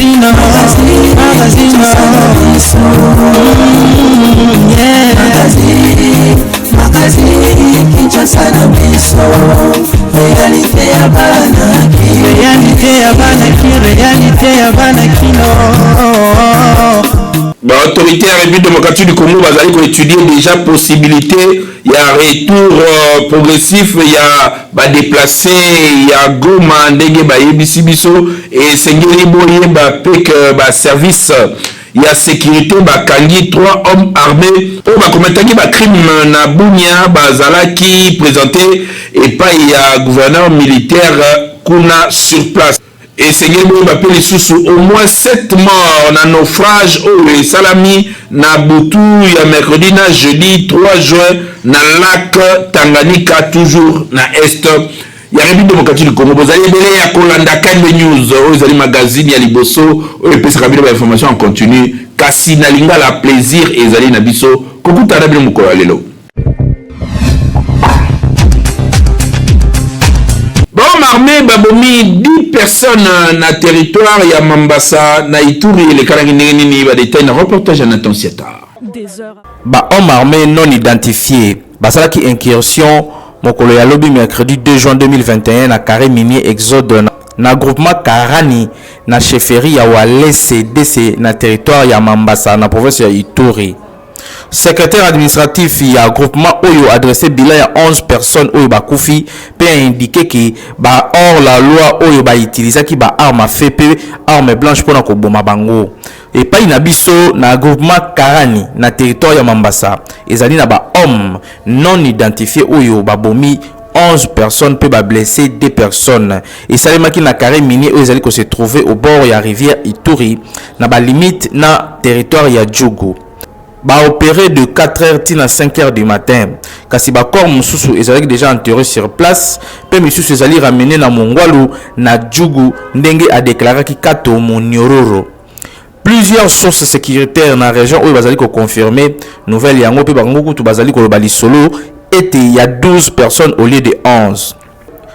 Magazine, magazine, yeah. Magazine, Kinshasa na biso, réalité ya bana. Réalité ya bana ki, réalité ya bana kino. Baautorité ya République démocratique du Congo bazali koétudie déjà possibilité ya retour progressif ya badéplacés ya Goma. Ndenge bayebisi biso, esengeli boyeba mpe ke baservice ya sécurité bakangi trois hommes armés oyo bakometaki bacrime na Bunia. Bazalaki présenté epai ya gouverneur militaire kuna sur place. Esengeli boyeba mpe lisusu au moins 7 morts na naufrage oyo esalami na butu ya mercredi na jeudi 3 juin na lac Tanganyika, toujours na est ya République démocratique du Congo. Bozali ebele ya kolanda Kande News, oyo ezali magazine ya liboso oyo epesaka bino bainformation en continu kasi na lingala. Plaisir ezali na biso kokutana bino mokolo ya lelo. Bahommes armés babomi 10 personnes na territoire ya Mambasa na Ituri. Elekanaki ndenge nini? Badétail na reportage ya Nathan Siata. Bahommes armés non identifiés basalaki incursion mokolo ya lobi mercredi 2 juin 2021 na carré minier Exode na groupement Karani, na chefferie ya Walese DC, na territoire ya Mambasa, na province ya Ituri. Secrétaire administratif ya groupement oyo adressé bilan ya 11 personnes oyo bakufi mpe aindiqué ke ba hors la loi oyo bautilisaki ba arme à feu mpe arme blanche mpona koboma bango. Epai na biso na groupement Karani, na territoire ya Mambasa, ezali na bahommes non identifié oyo babomi 11 personnes mpe bablessé 2 personnes. Esalemaki na carré minier oyo ezali kose trouver au bord ya rivière Ituri, na balimite na territoire ya Djugu. Baopéré de 4 heures tina 5 heures du matin, kasi bacorps mosusu ezalaki déjà enterré sur place mpe misusu ezali ramené na Mongwalu na Djugu, ndenge adéclaraki Kato Monyororo. Plusieurs sources sécuritaires na région oyo bazali koconfirme nouvelle yango, mpe bango kutu bazali koloba lisolo ete ya 12 personnes au lieu de 11.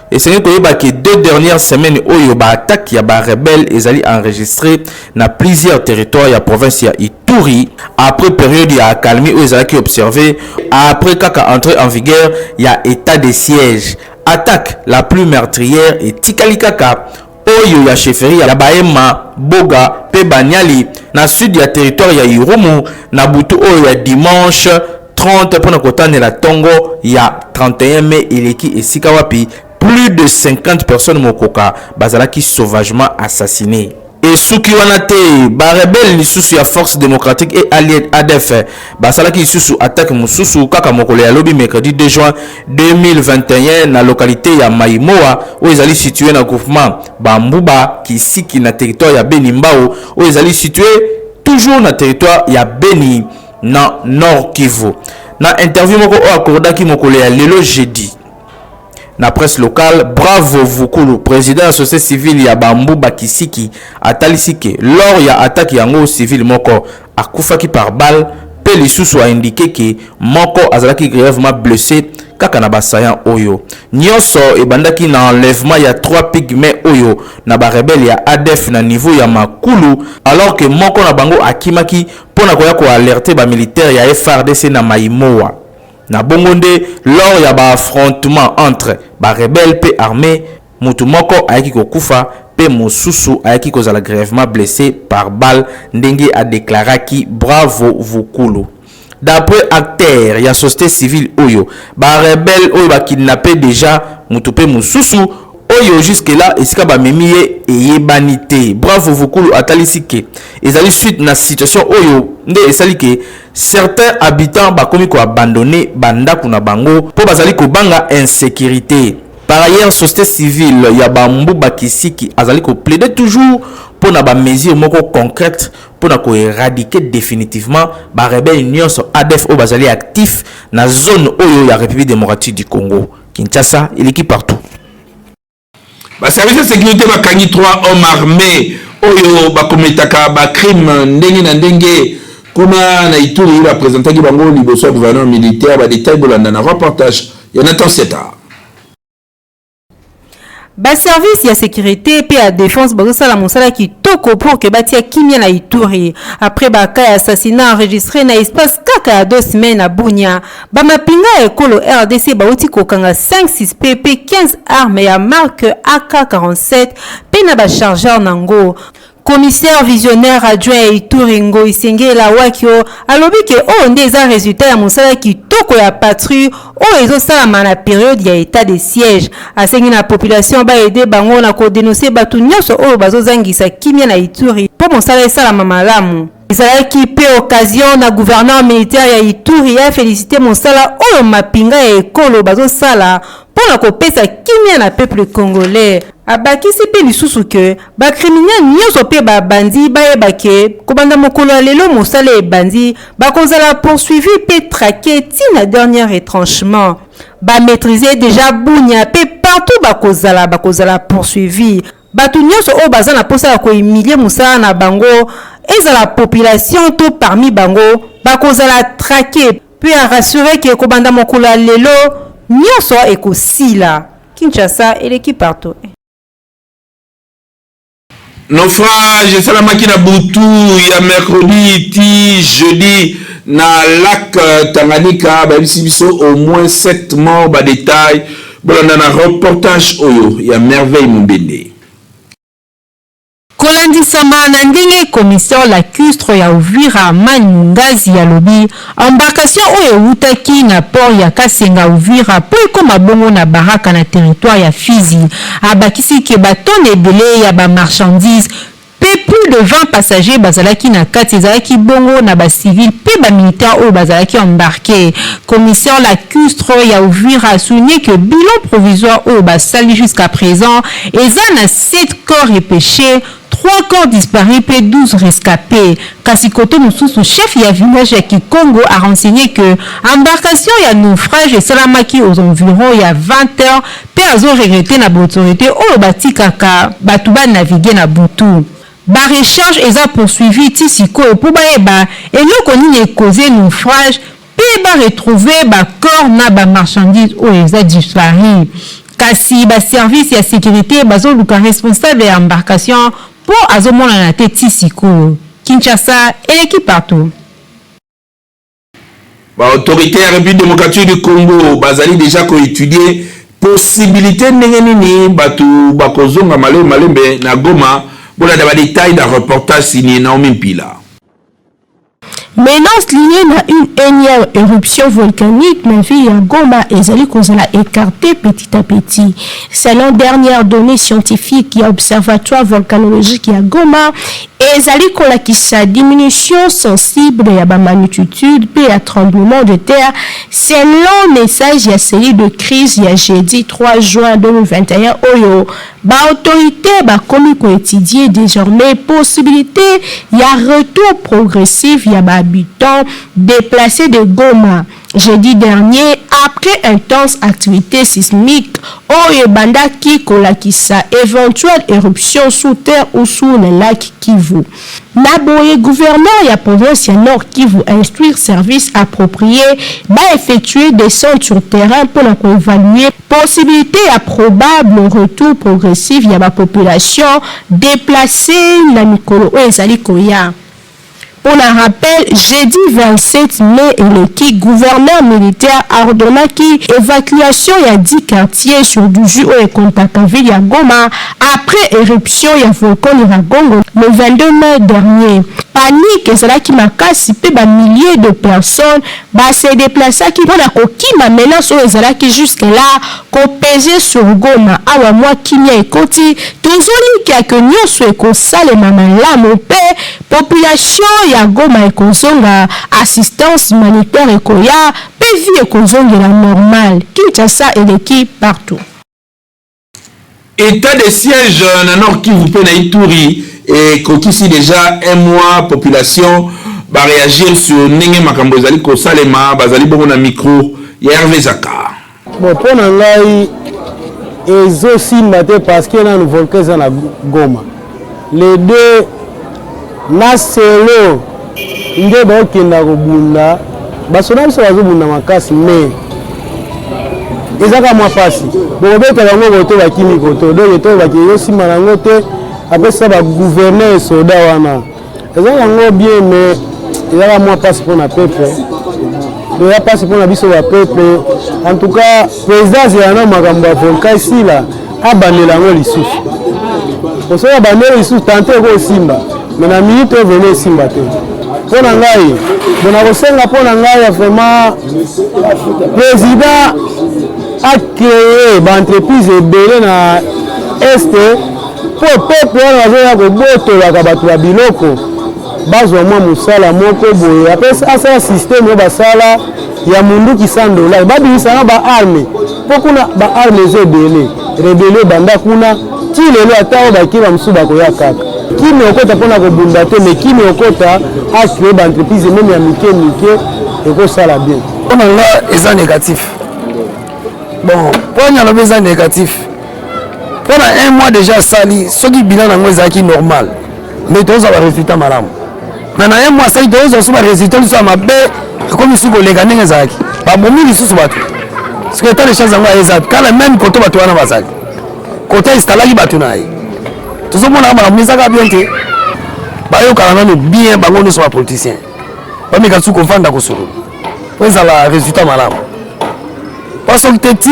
Esengeli koyeba ke deux dernières semaines oyo, baattaque ya barebelles ezali enregistré na plusieurs territoires ya province ya Ituri, après période ya accalmie oyo ezalaki observé après kaka entrée en vigueur ya état de siège. Attaque la plus meurtrière etikali kaka oyo ya chefferie ya Bahema Boga mpe Banyali, na sud ya territoire ya Irumu, na butu oyo ya dimanche 30 mpona kotandela ntongo ya 31 mai eleki, esika wapi plus de 50 personnes mokoka bazalaki sauvagement assassiné. Esuki wana te, barebelles lisusu ya Force démocratique et alliée, ADF, basalaki lisusu attaque mosusu kaka mokolo ya lobi mercredi 2 juin 2021 na localité ya Maimoa, oyo ezali situé na groupement Bambuba Kisiki, na territoire ya Beni Mbau, oyo ezali situé toujours na territoire ya Beni, na Nord Kivu. Na interview moko oyo akordaki mokolo ya lelo jeudi na presse locale, Bravo Vukulu, président ya société civile ya Bambuba Kisiki, atalisi ke lors ya attaque yango, civile moko akufaki par balle, mpe lisusu aindiqué ke moko azalaki grièvement blessé kaka na basayan oyo. Nyonso ebandaki na enlèvement ya 3 pygmées oyo na barebelles ya ADF na niveau ya Makulu, alors que moko na bango akimaki mpona koya koalerter bamilitaire ya FARDC na Maimoa. Na bongo nde, lors ya baaffrontement entre barebelles mpe armée, motu moko ayaki kokufa mpe mosusu ayaki kozala grièvement blessé par balle, ndenge adéclaraki Bravo Vukulu. D'après acteur ya société civile oyo, barebelles oyo bakidnappé déjà motu mpe mosusu oyo jusque là esika bamemi ye eyebani te. Bravo Vukulu atalisi ke ezali suite na situation oyo nde esali ke certains habitants bakomi koabandonner bandako na bango mpo bazali kobanga insécurité. Par ailleurs, société civile ya Bambuba Kisiki azali koplaider toujours mpo na bamesure moko concrète mpona koéradiquer définitivement barebelles nyonso ADF oyo bazali actif na zone oyo ya République démocratique du Congo. Kinshasa eleki partout. Baservice ya sécurité bakangi trois hommes armés oyo bakometaka bacrime ndenge na ndenge kuna na Ituri. Baprésentaki bango liboso ya gouverneur militaire. Badétail bolanda na reportage ya Nathan Seta. Ba services ya securite pe ya defense bazosala mosala kitoko pour que batia kimia na Ituri. Après ba cas ya assassinat enregistre na espace kaka ya deux semaines na Bunia, ba mapinga ya ekolo rdc bawuti kokanga 5 suspects pe 15 armes ya marque AK-47 pe na ba chargeurs nango. Commissaire visionnaire adjoint ya Ituri Ngoy Sengela Wakio alobi ke oyo nde eza resultat ya mosala kitoko ya patrouille oyo ezosalama na periode ya etat de siège. Asengi na population ba aider bango na ko denoncer batu nionso oyo bazozangisa kimia na Ituri mpo mosala esalama malamu. Ezalaki mpe occasion na gouverneur militaire ya Ituri a feliciter mosala oyo mapinga ya ekolo bazosala mpo na kopesa kimia na peuple congolais. Abakisi mpe lisusu que ba criminels nionso mpe ba bandits bayeba que kobanda mokolo ya lelo mosala ebandi, bakozala poursuivis mpe traquer ti na dernier retranchement. Ba maitriser dejà Bunia mpe partout bakozala, bakozala poursuivis. Batu nionso oyo baza na posa ya ko humilier musala na bango, ezala population to parmi bango, bakozala traquer. Puis a rassurer que kobanda mokolo ya lelo, nionso ekosila. Kinshasa eleki partout. Naufrage esalamaki na butu ya mercredi ti jeudi na lac Tanganyika, bayebisi biso au moins 7 morts, ba details bolanda na reportage oyo ya Merveille Mubende. Kolandisama na ndenge commissaire lacustre ya Uvira Many Mungazi alobi, embarcation oyo ewutaki na port ya Kasenga Uvira mpo ekoma bongo na Baraka na territoire ya Fizi. Abakisi que ba tonnes ebele ya ba marchandises mpe plus de 20 passagers bazalaki na kati ezalaki bongo na ba civils mpe ba militaires oyo bazalaki embarques. Commissaire lacustre ya Uvira a souligner que bilan provisoire oyo basali jusqu'à present eza na 7 corps repeches, 3 corps disparus mpe 12 rescapes. Kasi kote mosusu, chef ya village ya Kikongo a renseigner que embarcation ya naufrage esalamaki aux environs ya 20 heures mpe azo regretter na ba autorites oyo batikaka batu ba naviguer na butu. Ba recherches eza poursuivies ti sikoyo mpo bayeba eloko nini e causer naufrage mpe ba retrouver ba corps na ba marchandises oyo eza disparu. Kasi ba services ya securite bazoluka responsable ya embarcation mpo azomonana te ti sikoyo. Kinshasa eleki partout. Ba autorites ya Republique democratique du Congo bazali dejà ko etudier possibilite ndenge nini batu bakozonga malembe malembe na Goma. Bolanda ba details na reportage signé Naomi Mpila. Menace liee na une enième eruption volcanique na ville ya Goma ezali kozala ecartee petit à petit. Selon dernières donnees scientifiques ya Observatoire volcanologique ya Goma, ezali kolakisa diminution sensible ya ba magnitudes mpe ya tremblement de terre selon message ya cellule de crise ya jeudi 3 juin 2021 oyo Ba autorites bakomi ko etudier desormais possibilite ya retour progressif ya ba habitants deplaces de Goma jeudi dernier après intense activite sismique oyo ebandaki kolakisa eventuelle eruption sous terre ou sous le lac Kivu. Na boye, gouverneur ya province ya Nord-Kivu a instruire service approprie ba effectuer descente sur terrain mpo na ko evaluer possibilite ya probable retour progressif ya ba populations deplacees na mikolo oyo ezali koya. Mpo na rappel, jeudi 27 mai eleki, gouverneur militaire a ordonnaki evacuation ya 10 quartiers sur 18 oyo e comptaka ville ya Goma après eruption ya volcan Nyiragongo le 22 mai dernier. Panique ezalaki makasi mpe ba milliers de personnes ba se deplacaki mpo na kokima menace oyo ezalaki jusque là ko peser sur Goma. Awa mwa kimia ekoti, tozolikia que nionso ekosalema malamu mpe population ya Goma ekozonga, assistance humanitaire ekoya mpe vie ekozongela normale. Kinshasa eleki partout. Etat de siège na Nord Kivu mpe na Ituri ekokisi dejà un mois, population ba reagir sur ndenge makambo ezali kosalema, bazali bongo na micro ya Herve Zaka. Bon, mpo na ngai ezosimba te parce que nanu volcan eza na Goma les deux na selo nde baokenda kobunda basoda biso bazobunda makasi mais Eza kaka mwa pasi. Bokobeta bango koto bakimi koto. Donc to baki ezosimba nango te. Après ça ba gouverneur soda wana. Eza yango bien mais eza kaka mwa pasi mpona peuple. Eza pasi mpona biso ba peuple. En tout cas président azela na makambo ya volcan esila abandela yango lisusu. Soki abandeli lisusu tante ekosimba. Mais na minute oyo vraiment esimba te. Mpo na ngai, bon nakosenga mpo na ngai ya vraiment président a créer ba entreprise ebele na est mpo peuple wana bazoya kobotolaka bato ya biloko bazwa mwa mosala moko boye apres asala système oyo basala ya munduki 100 dollar babimisa na ba arme mpo kuna ba arme eza ebele rebellion ebanda kuna ti lelo ata oyo bakei bamosusu bakoya kaka kimi okota mpona kobunda te mais kimi okota acree ba entreprise meme ya mike mike ekosala bien. Mpo na nga eza négatif. Bon, mpo nini alobi eza négatif? Mpo na un mois déjà asali, soki bilan yango ezalaki normal, mais tozwa ba résultat malamu. Mais na un mois asali, tozwa so ba résultat lisusu ya mabe, ekomi lisusu koleka ndenge ezalaki. Babomi lisusu bato. Parce que état de chance yango eza kala même koto bato wana bazali. Koto instalaki bato na ye. Tozomona makambo ezaka bien te. Bayokana nano bien bango nyonso ba politicien. Bameka lisusu kovanda kosolola. Po ezala résultat malamu. Po soki te ti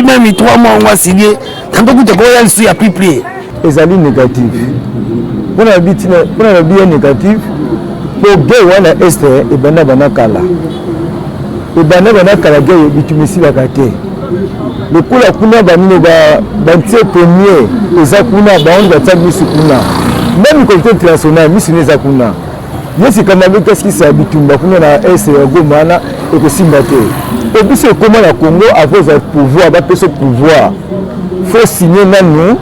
même 3 mois yango asilie, tanto kutu ekoya lisusu ya piplie. Ezali négatif. Mpona lobi tina, mpona lobi ya négatif, po guerre wana est ebanda banda kala. Ebanda banda kala guerre bitumba esilaka te. Lokola kuna banini ba bantie premier eza kuna bango batia misu kuna. Même comité international misu eza kuna. Neti kama bekasikisa bitumba kuna na est ya Goma wana ekosimba te. Po biso ekoma na Congo après ozwa pouvoir bapesa pouvoir faut signer nanu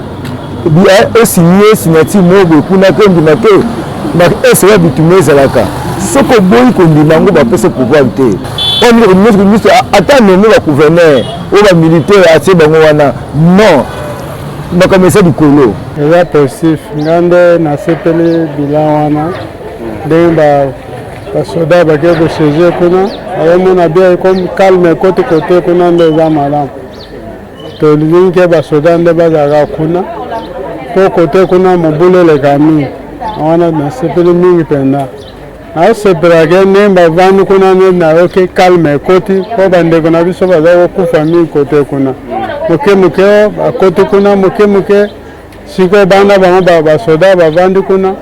osigne signature moko boye kuna te ondima te na est ya bitumba ezalaka soki oboyi kondima yango bapesa pouvoir te. Oyo nyonso ata nomme ba gouverneur oyo ba militaire atie bango wana non makambo eza likolo. Eza positif nga nde nasepeli bilan wana ndenge basoda bake kosiege kuna bazomona bien comme calme ekoti kote kuna nde eza malamu. Tolingi ke basoda nde bazalaka kuna mpo kote kuna mobulu eleka mingi wana nasepeli mingi mpenza. Nasepelaka ke ndenge bavandi kuna nde nayoki calme ekoti mpo bandeko na biso baza kokufa mingi kote kuna moke moke bakoti kuna moke moke sikoyo bana bango basoda bavandi kuna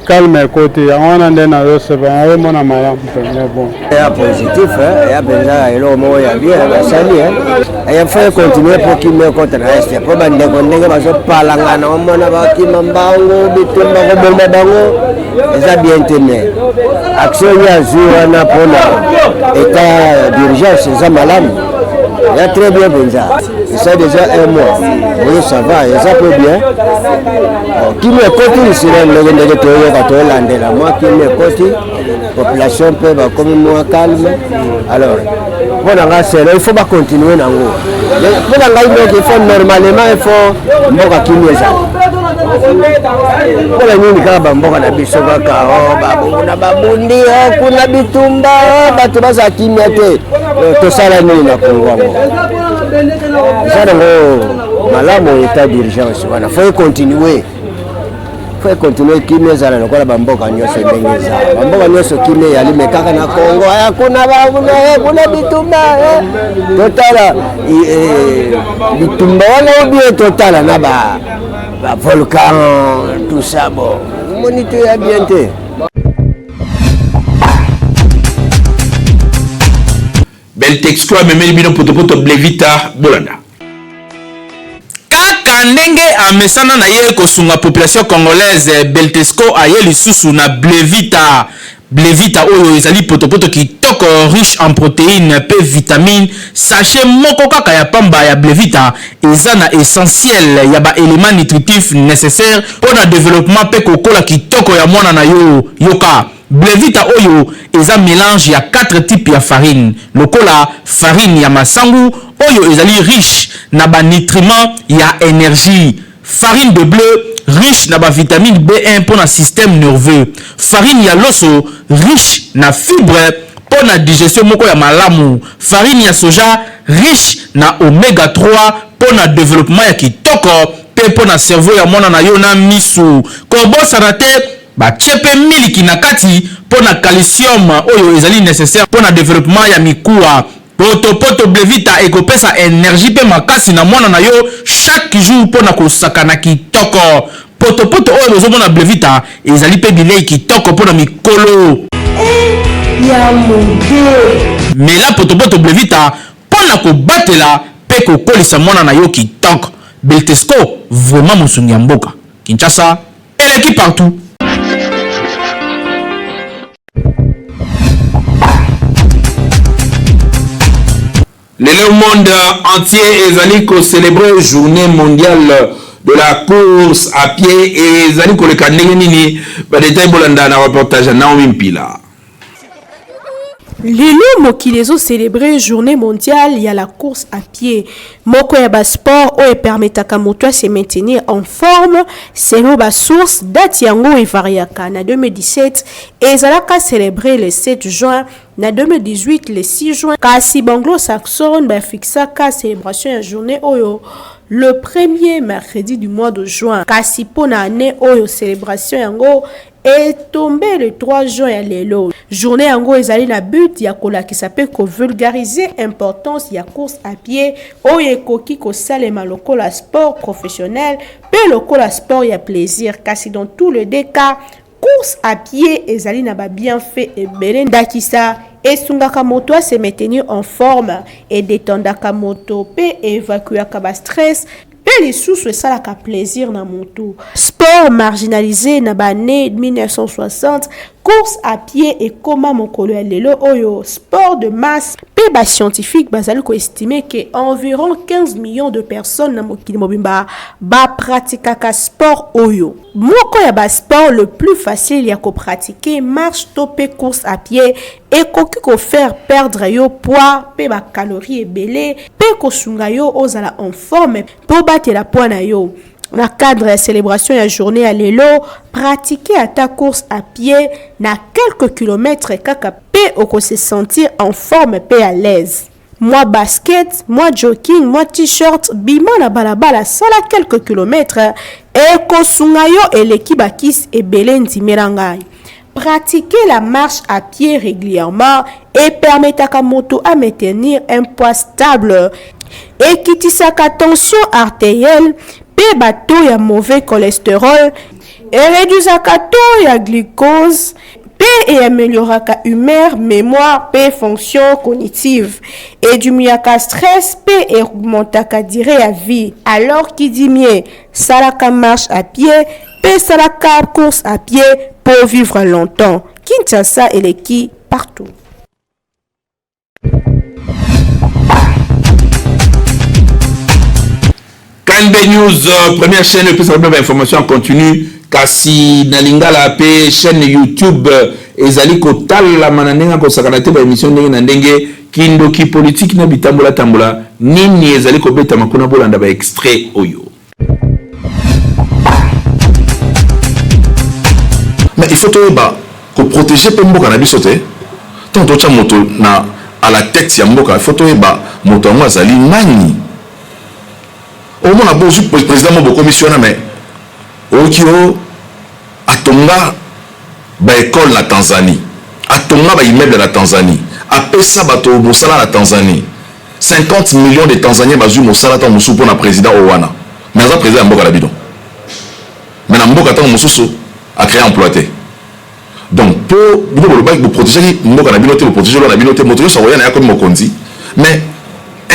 calme ekoti yango wana nde nazosepela nazomona malamu mpenza bon. Ya positif ya mpenza eloko moko ya bien basali ya faut continuer mpo kimia ekota na este mpo bandeko ndenge bazopalangana omona bakima mbangu bitumba koboma bango eza bien te mais action ye azwi wana mpona état d'urgence eza malamu ya très bien mpenza. Eza déjà un mois oyo ça va eza mpe bien. Kimia ekoti lisila ndenge ndenge toyoka tolandela mwa kimia ekoti population mpe bakomi mwa calme. Alors mpo na ngai selo il faut bacontinue nango mpo na ngai donc il faut normalement il faut mboka kimia ezala mpona nini kaka bamboka na biso kaka babongona babundi kuna bitumba bato bazala kimia te tosala nini na Kongo yango eza nango malamu état d'urgence wana faut continuer faut continuer kimia ezala lokola bamboka nyonso ndenge eza bamboka nyonso kimia eyali me kaka na Kongo aya kuna kuna bitumba totala bitumba wana obie totala na ba volcan tout ça bon omoni te ya bien te. Beltexco amemeli bino potopoto Blevita bolanda. Kaka ndenge amesana na ye kosunga population congolaise, Beltexco aye lisusu na Blevita. Blevita oyo ezali potopoto kitoko riche en proteines pe vitamines. Sachet moko kaka ya pamba ya Blevita eza na essentiel ya ba elements nutritifs necessaires pona developpement pe kokola kitoko ya mwana na yo. Yoka! Blevita oyo eza melange ya 4 types ya farine lokola farine ya masangu oyo ezali riche na ba nutriments ya energie, farine de ble riche na ba vitamines B1 pona système nerveux, farine ya loso riche na fibre pona digestion moko ya malamu, farine ya soja. riche na omega 3 mpo na developpement ya kitoko mpe mpo na cerveau ya mwana na yo na misu. Kobosana te batie mpe miliki na kati mpo na calcium oyo ezali necessaire mpo na developpement ya mikuwa. Potopoto Blevita ekopesa energie mpe makasi na mwana na yo chaque jour mpo na kosakana kitoko. Potopoto oyo bozomona Blevita ezali mpe bilei kitoko mpo na mikolo. Ya mode. Mela potopoto Blevita mpo na kobatela mpe kokolisa mwana na yo kitoko. Beltesco vraiment mosungi ya mboka. Kinshasa eleki partout. Lelo monde entier ezali ko célébrer journée mondiale de la course à pied ezali koleka ndenge nini? Ba détails bolanda na reportage ya Naomi Mpila. Lelo mokili ezo celebrer journee mondiale ya la course à pied, moko ya ba sport oyo epermetaka moto a se maintenir en forme. Selon ba sources, date yango e variaka, na 2017 ezalaka celebrer le 7 juin, na 2018 le 6 juin, kasi b'anglo-saxon ba fixaka celebration ya journee oyo le premier mercredi du mois de juin. Kasi mpo na annee oyo celebration yango E tombe le 3 juin ya lelo. Journee yango ezali na but ya kolakisa mpe ko vulgariser importance ya course à pied oyo ekoki kosalema lokola sport professionnel mpe lokola sport ya plaisir, kasi dans tous les deux cas course à pied ezali na ba bienfaits ebele, ndakisa esungaka moto a se maintenir en forme, e detendaka moto mpe e evacuaka ba stress. Mpe lisusu esalaka plaisir na mutu. Sport marginalise na ba annees 1960, course à pied ekoma mokolo ya lelo oyo sport de masse mpe ba scientifiques bazali ko estimer que environ 15 millions de personnes na mokili mobimba ba pratikaka sport oyo. Moko ya ba sports le plus facile ya ko pratiquer, marche to mpe course à pied, Ekoki ko faire perdre yo poids pe ba calories ebele pe kosunga yo ozala en forme pe obatela poids na yo. Na cadre ya celebration ya journee ya lelo, pratiquer ata course à pied na quelques kilomètres kaka pe oko se sentir en forme pe à l'aise. Mwa basket, mwa jogging, mwa t-shirt, bima na balabala sala quelques kilomètres ekosunga yo eleki ba kisi ebele ndimela ngai. Pratiquer la marche à pied regulierement e permettaka moto a maintenir un poids stable, ekitisaka tension arterielle mpe ba taux ya mauvais cholesterol, e reduisaka taux ya glucose mpe e amelioraka humeur, memoire mpe fonction cognitive, e diminuaka stress mpe e augmentaka duree ya vie. Alors qui dit mieux, salaka marche à pied Pe salaka course à pied po vivre longtemps. Kinshasa eleki partout. KNB News, première chaîne epesaka bino ba-information en continu, kasi na lingala pe chaîne YouTube ezali kotalama na ndenge ya kosakana te, ba-emission ndenge na ndenge, kindoki politique na bitambola-tambola nini ezali kobetama kuna, bolanda ba-extrait oyo. Mais il faut toyeba ko proteger pe mboka na biso te. Tango totia moto na à la tete ya mboka, il faut toyeba moto yango azali nani. Omona bozwi president moko bokomisi wana mais oyoki o atonga ba ecole na Tanzanie, atonga ba immeuble na Tanzanie, apesa bato mosala na Tanzanie. 50 millions de Tanzaniens bazui mosala tango mosusu pona president oyo wana mais aza president ya mboka na bino mais na mboka tango mosusu a cree emploi te donc po bino bolobaki bo protegeaki mboka na bino te bo proteger loi na bino te moto nyonso akoya na ye akomi mokonzi mais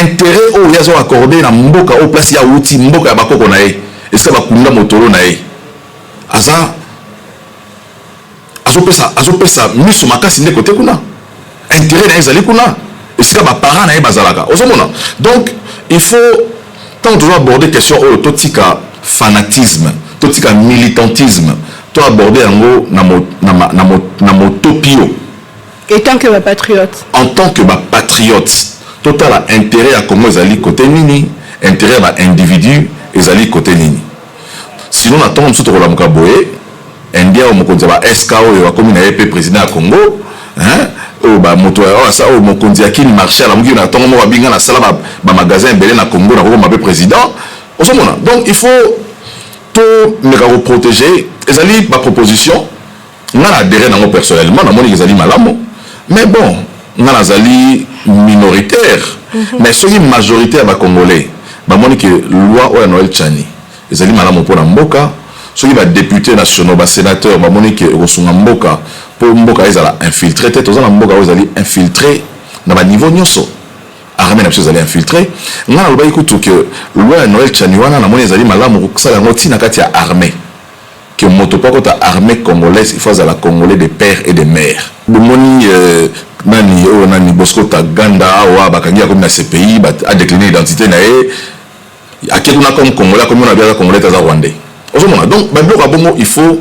interet oyo ye azo accorder na mboka oyo place ye awuti mboka ya bakoko na ye esika bakunda motolo na ye aza Azopesa azopesa miso makasi nde cote kuna interet na ye ezali kuna esika ba parents na ye bazalaka ozomona donc il faut tango tozo aborder question oyo totika fanatisme totika militantisme to aborder yango na mo, na, na, na, na motopio Et tant que ba patriotes. En tant que ba patriotes totala interet ya Congo ezali cote nini interet ya ba individus ezali cote nini sinon na tongo mosusu tokolamuka boye Indien oyo mokonzi ya ba SK oyo akomi na ye pe president ya Congo hein? Oyo ba moto oyo asa oyo mokonzi ya Kin marché alamuki na tongo moko abinga na sala ba, ba magasin ebele na Congo na kokoma pe président. Ozomona? Donc il faut to meka ko protéger ezali ba proposition nga na adhérer nango personnellement namoni ezali malamu mais bon nga nazali minoritaire mais soki majorité ya ba congolais bamoni ke loi oyo ya Noël Tshiani ezali malamu mpo na mboka soki ba députés nationaux ba sénateurs bamoni ke ekosunga mboka mpo mboka ezala infiltré te. Toza na mboka oyo ezali infiltré na baniveau nyonso, armée na biso ezali infiltré. Nga nalobaki kutu ke loi ya Noël Tshiani wana namoni ezali malamu kosala yango ntina kati ya armée, ke moto mpo akota armée congolaise il faut azala congolais de père et de mère. Bomoni nani oyo nani Bosco Ntaganda awa bakangi akomi na CPI, adécliné identité na ye, ake kuna comme congolais, akomi na biaza congolais te, aza rwandais. Ozomona? Donc babiloko ya bongo il faut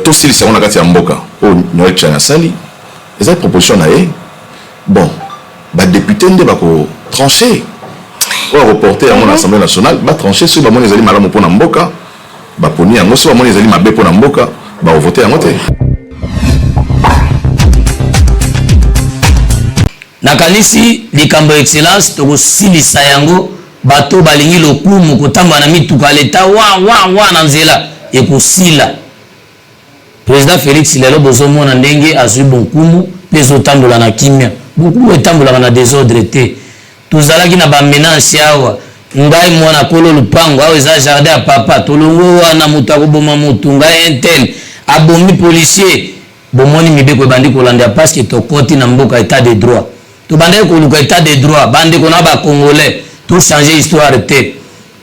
tosilisa yango na kati ya mboka. Oyo Noël Tshiani asali eza proposition na ye. Bon, badéputé nde bakotranche oyo akoporte yango na Assemblée nationale, batranche. Soki bamoni ezali malamu mpona mboka, baponi yango. Soki bamoni ezali mabe mpona mboka, bakovote yango te. Nakanisi likambo ya excellence tokosilisa yango. Bato balingi lokumu kotambola na mituka leta wa wa wa na nzela ekosila. Président Félix lelo bozomona ndenge azwi bonkumu mpe ezotambola na kimia. Bonkumu etambolaka na désordre te. Tozalaki na bamenance awa, ngai mwana kolo lupango, awa eza jardin ya papa, tolongo wana moto akoboma motu, ngai un tel abomi policier. Bomoni mibeko ebandi kolanda parce que tokoti na mboka état de droit. Tobandaki koluka état de droit, bandeko na bacongolais, tochange histoire te.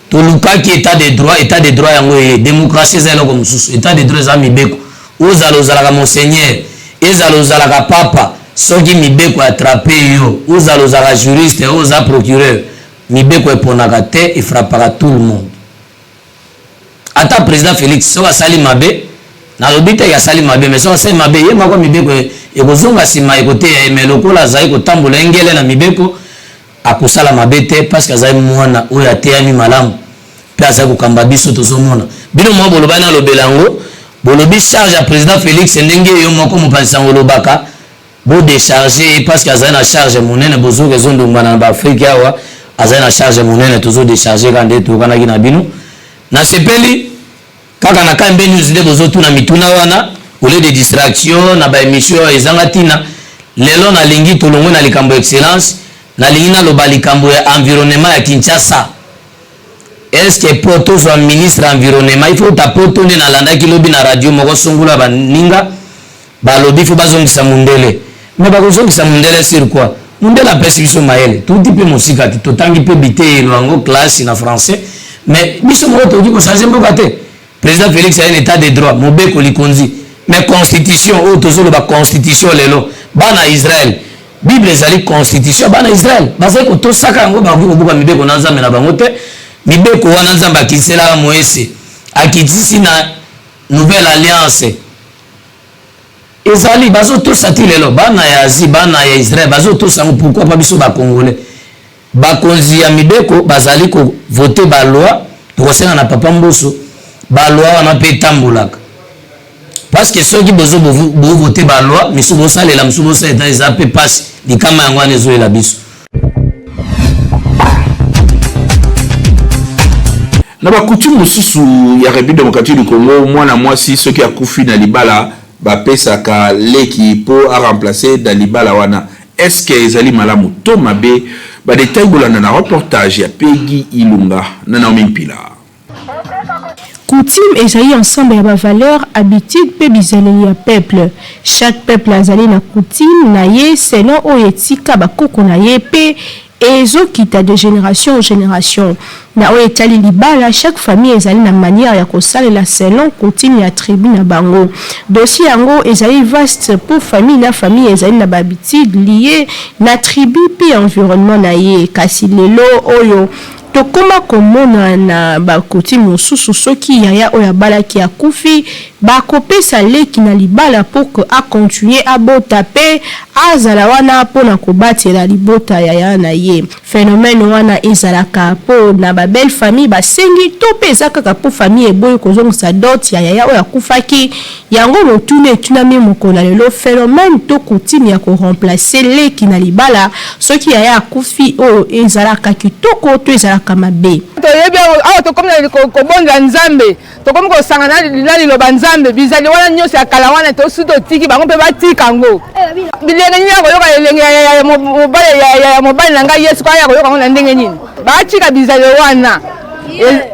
Tolukaki état de droit, état de droit yango eye. Démocratie eza eloko mosusu, état de droit eza mibeko. Ozala ozalaka monseigneur, ezala ozalaka papa, soki mibeko attrape yo, ozala ozalaka juriste, oza procureur, mibeko eponaka te, efrappaka tout le monde. Ata président Félix soki asali mabe, nalobi te asali mabe, mais soki asali mabe ye moko, mibeko ekozonga nsima, ekoteya ye. Mais lokola azali kotambola engele na mibeko, akosala mabe te parce que azali mwana oyo ateyami malamu mpe azali kokamba biso. Tozomona bino moko bolobani, nalobela yango, bolobi charge ya président Félix ndenge yo moko mopanzi sango olobaka bodécharge ye parce que azali na charge monene. Bozoka ezondombana na baAfrike awa, azali na charge monene, tozodécharge kaka nde toyokanaki na bino. Nasepeli kaka na KMB News nde bozotuna mituna wana au lieu de distraction na baémission oyo ezanga ntina. Lelo nalingi tolongwe na likambo excellence, nalingi naloba likambo ya environnement ya Kinshasa. Est-ce po tozwa ministre environnement, il faut ta poto? Nde nalandaki lobi na radio moko songolo, baninga balobi faut bazongisa mundele. Mais bakozongisa mundele sur quoi? Mundele apesi biso mayele, tuti mpe mosika te, totangi mpe biteyelo yango classe na français, mais biso moko tokoki kochange mboka te. Président Félix aye na état de droit, mobeko likonzi, mais constitution oyo tozoloba, constitution lelo bana Israel, Bible ezali constitution, bana Israel bazali kotosaka yango, bakoki kobuka mibeko na Nzambe na bango te. Mibeko wana Nzambe akitiselaka Moese, akitisi na nouvelle alliance, ezali bazotosa ti lelo. Bana ya Asie, bana ya Israel bazotosa yango, pourquoi pas biso bacongolais? Bakonzi ya mibeko bazali kovote baloi, tokosenga na papa Mboso baloi wana mpe etambolaka parce que soki bozo bovote baloi misu bosalela, misu bosalela, eza mpe mpasi. Likama yango wana ezoyela biso. Na bacoutume mosusu ya République démocratique du Congo, mwana mwasi soki akufi na libala, bapesaka leki mpo aremplace na libala wana. Est-ce ezali malamu to mabe? Badetail bolanda na reportage ya Pegi Ilunga na Naomi Mpila. Coutume ezali ensemble ya bavaleur, habitude mpe bizaleli ya peuple. Chaque peuple azali na coutume na ye selon oyo etika bakoko na ye mpe ezokita de génération en génération. Na oyo etali libala, chaque famille ezali na manière ya kosalela selon coutume ya tribu na bango. Dossier yango ezali vaste mpo famille na famille ezali na bahabitude lié na tribu mpe environnement na ye. Kasi lelo oyo Tokoma komona na ba coutume mosusu soki yaya oyo abalaki akufi, bakopesa leki na libala pour que a continuer abota pe azala wana po na kobatela libota ya yaya na ye. Phenomène wana ezalaka po na ba belle famille basengi to pe eza kaka po famille eboyi kozongisa dot ya yaya oyo akufaki? Yango motuna etunami mokolo na lelo, phenomène to coutume ya ko remplacer leki na libala soki yaya akufi oyo ezalaka kitoko to ezalaka mabe? Toyebi yango awa tokomi na kobondela Nzambe, tokomi kosangana na liloba Nzambe. Bizali wana nyonso ya kala wana tosi totiki bango mpe batika yango. Bilenge nini ya koyoka elenge ya mobali na ngai Yesu aya koyoka yango na ndenge nini? Batika bizali wana,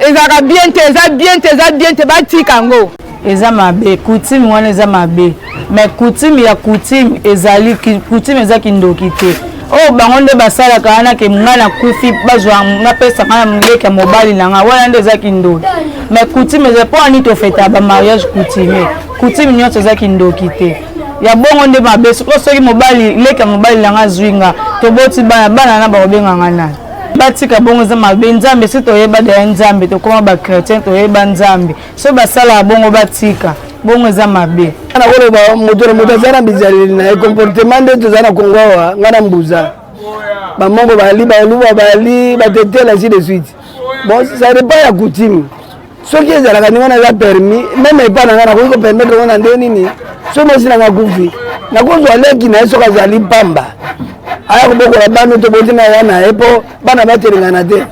ezalaka bien te, eza bien te, eza bien te, batika yango. Eza mabe coutume wana eza mabe mais coutume ya coutume ezali coutume eza kindoki te oyo bango nde basalaka wana ke ngai nakufi bazwa napesa ngai na leki ya mobali na ngai wana nde eza kindoki mais coutume eza mpo ani tofeta ba mariage coutumier coutume nyonso eza kindoki te ya bongo nde mabe sikoyo soki mobali leki ya mobali na ngai azwi nga toboti bana bana na bakobenga ngai nani batika bongo eza mabe nzambe si toyeba deya nzambe tokoma bachrétien toyeba nzambe soki basalaka bongo batika bongo eza mabe. Nakoloba moto na moto aza na bizaleli na ye comportement nde toza na Congo awa ngai na mbuza bamongo bali baluba bali batetela ainsi de suite bon ça dépend ya coutume soki ezalaka ndenge wana eza permis meme epa na ngai nakoki kopermettre ngo na ndenge nini soki mwasi na ngai akufi nakozwa leki na ye soki azali pamba aya kobokola bana toboti na ya na ye mpo bana batelengana te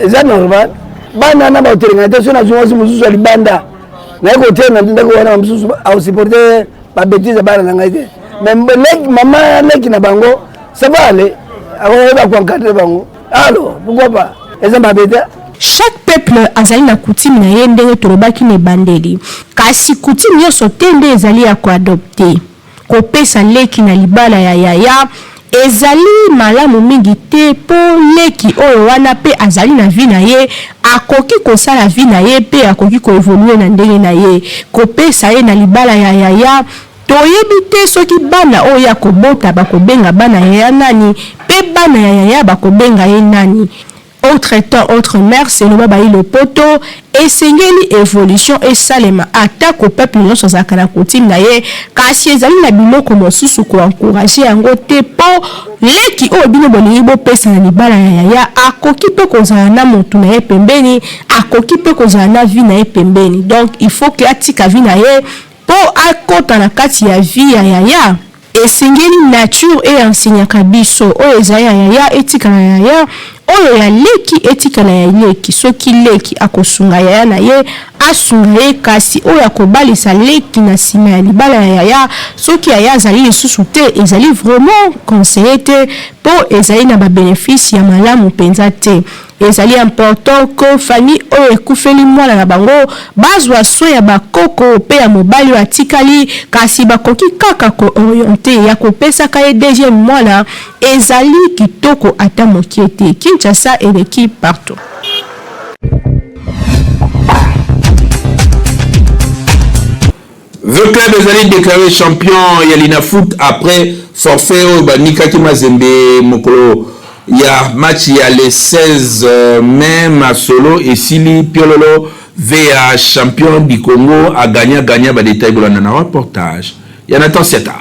eza normal bana na batelengana te soki nazwi mwasi mosusu ya libanda naye kotia na ndako wana mosusu akosupporte babetise ya bana na ngai te mais mama leki na bango ça va aller akoyeba koencadre bango alors pourquoi pas eza mabe te. Chaque peuple azali na coutume na ye ndenge tolobaki na ebandeli. Kasi coutume nionso te nde ezali ya ko adopter. Kopesa leki na libala ya yaya ezali malamu mingi te po leki oyo wana pe azali na vie na ye, akoki kosala vie na ye pe akoki ko evoluer na ndenge na ye. Kopesa ye na libala ya yaya, toyebi te soki bana oyo ye akobota bakobenga bana yaya nani pe bana ya yaya bakobenga ye nani. Autre temps autre mœurs eloba bayi lopoto, esengeli evolution esalema atako peuple nionso azalaka na coutume na ye kasi ezali na biloko mosusu ko encourager yango te po leki oyo bino bolingi bopesa na libala ya yaya akoki pe kozala na mutu na ye pembeni akoki pe kozala na vie na ye pembeni donc il faut que atika vie na ye po akota na kati ya vie ya yaya. Esengeli nature e enseignaka biso, oyo ezali ya yaya etikala ya yaya, oyo ya leki etikala ya leki, soki leki akosunga yaya na ye, asunga ye, kasi oyo akobalisa leki na sima ya libala ya yaya, soki yaya azali lisusu te, ezali vraiment conseille te, po ezali na ba benefices ya malamu penza te. Ezali important que famille oyo ekufeli mwana na bango bazwa soin ya ba koko pe ya mobali oyo atikali kasi bakoki kaka ko orienter ya kopesaka ye deuxième mwana ezali kitoko ata mokie te. Kinshasa eleki partout. The Club ezali declare champion ya Linafoot après forfait oyo banikaki Mazembe mokolo ya match ya le 16 mai. Masolo esili piololo VA champion du Congo a gagna gagna ba details bolanda na reportage ya Nathan Siata.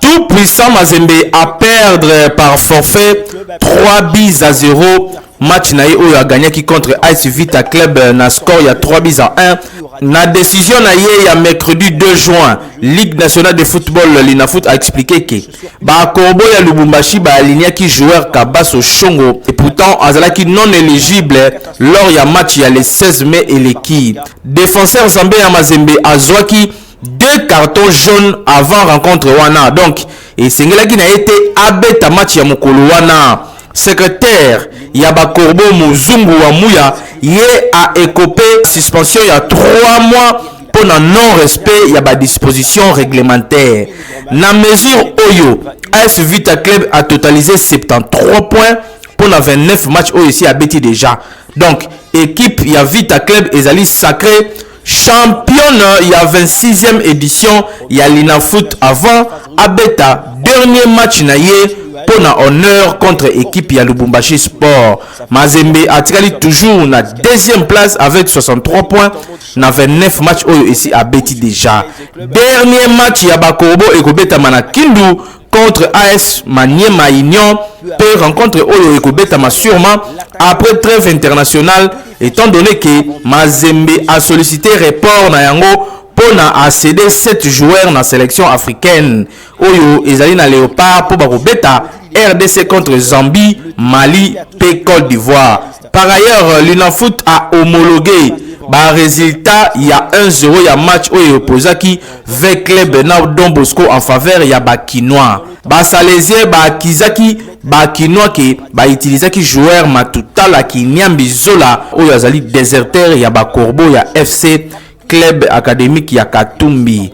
Tout puissant Mazembe a perdre par forfait 3 buts à 0 match na ye oyo a gagnaki contre AS Vita Club na score ya 3 buts à 1. Na decision na ye ya mercredi 2 juin, Ligue nationale de football Linafoot a expliqué que ba corbeaux ya Lubumbashi ba alignaki joueur Kabaso Shongo et pourtant azalaki non eligible lors ya match ya le 16 mai eleki. Défenseur zambien ya Mazembe azwaki deux cartons jaunes avant rencontre wana donc esengelaki na ye te abeta match ya mokolo wana. Secretaire ya ba corbeaux Muzungu wa Muya ye a ecope suspension ya 3 mois mpo na non respect ya ba dispositions réglementaires. Na mesure oyo AS Vita Club a totalisé 73 points mpo na 29 matchs oyo esi abeti déjà. Donc equipe ya Vita Club ezali sacré Championne ya 26e edition ya Linafoot avant abeta dernier match na ye mpo na honneur contre equipe ya Lubumbashi Sport. Mazembe atikali toujours na deuxième place avec 63 points na 29 match oyo esi abeti déjà. Dernier match ya Bakobo ekobetama na Kindu contre AS Maniema Union pe rencontre oyo ekobetama sûrement après trêve internationale étant donné que Mazembe a sollicité report na yango mpo na accéder 7 joueurs na sélection africaine oyo ezali na Léopard mpo bakobeta RDC contre Zambie, Mali pe Côte d'Ivoire. Par ailleurs, l'UNAFOOT a homologué ba résultat ya 1-0 ya match oyo opposaki V Club na Don Bosco en faveur ya ba Kinois. Ba Salésien ba akizaki ba Kinois ke ba utilisaki joueur Matutala Kinyambi Zola oyo azali déserteur ya ba Corbeau ya FC Club académique ya Katumbi.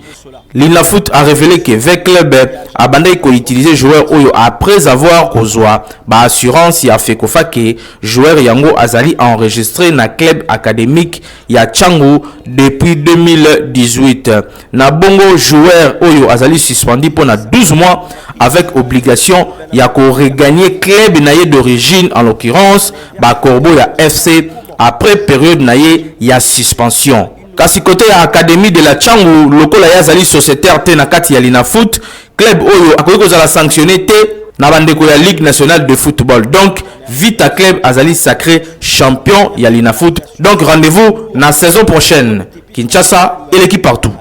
Linafoot a révélé que V Club abandaki ko utiliser joueur oyo après avoir kozwa ba assurance ya Fecofa ke joueur yango azali enregistré na club académique ya Tshangu depuis 2018. Na bongo joueur oyo azali suspendu pour 12 mois avec obligation ya ko regagner club na ye d'origine, en l'occurrence ba Corbeau ya FC, après période na ye ya suspension. Kasi côté ya Académie de la Tshangu, lokola ye azali sociétaire te na kati ya Linafoot, club oyo akoki kozala sanctionné te na bandeko ya Ligue nationale de football. Donc Vita Club azali sacré champion ya Linafoot. Donc rendez-vous na saison prochaine. Kinshasa eleki partout.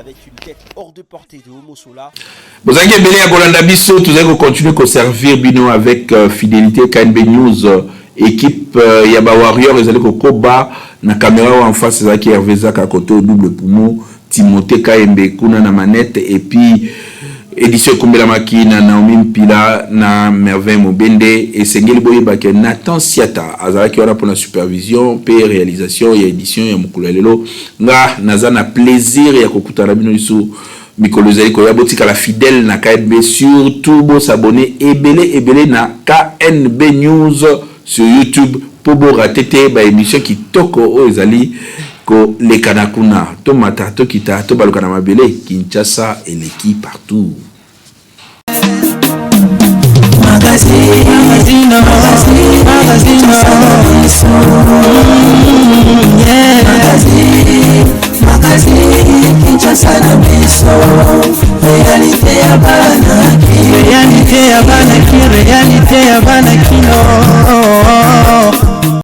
Bozalaki ebele ya kolanda biso, tozali kocontinue koservir bino avec fidélité. KNB News, équipe ya bawarrior ezali kokoba na caméra. Oyo en face ezalaki Hervé Zaka, kote double poumon Timothée Kayembe kuna na manette, et puis édition ekombelamaki na Naomi Mpila na Merveille Mobende. Esengeli boyebake Nathan Siata azalaki wana mpona supervision mpe réalisation ya édition ya mokolo ya lelo. Nga naza na plaisir ya kokutana bino lisusu mikolo ezali koya. Botikala fidèle na KNB, surtout bosabonner ebele ebele na KNB News sur YouTube mpo borater te baémission kitoko oyo ezali kolekana kuna. Tomata, tokita, tobaluka na mabele, Kinshasa eleki partout. Magazine, magazine, magazine, yeah. Magazine, magazine, Kinshasa na biso, réalité ya bana. Réalité ya bana ki, réalité ya bana kino.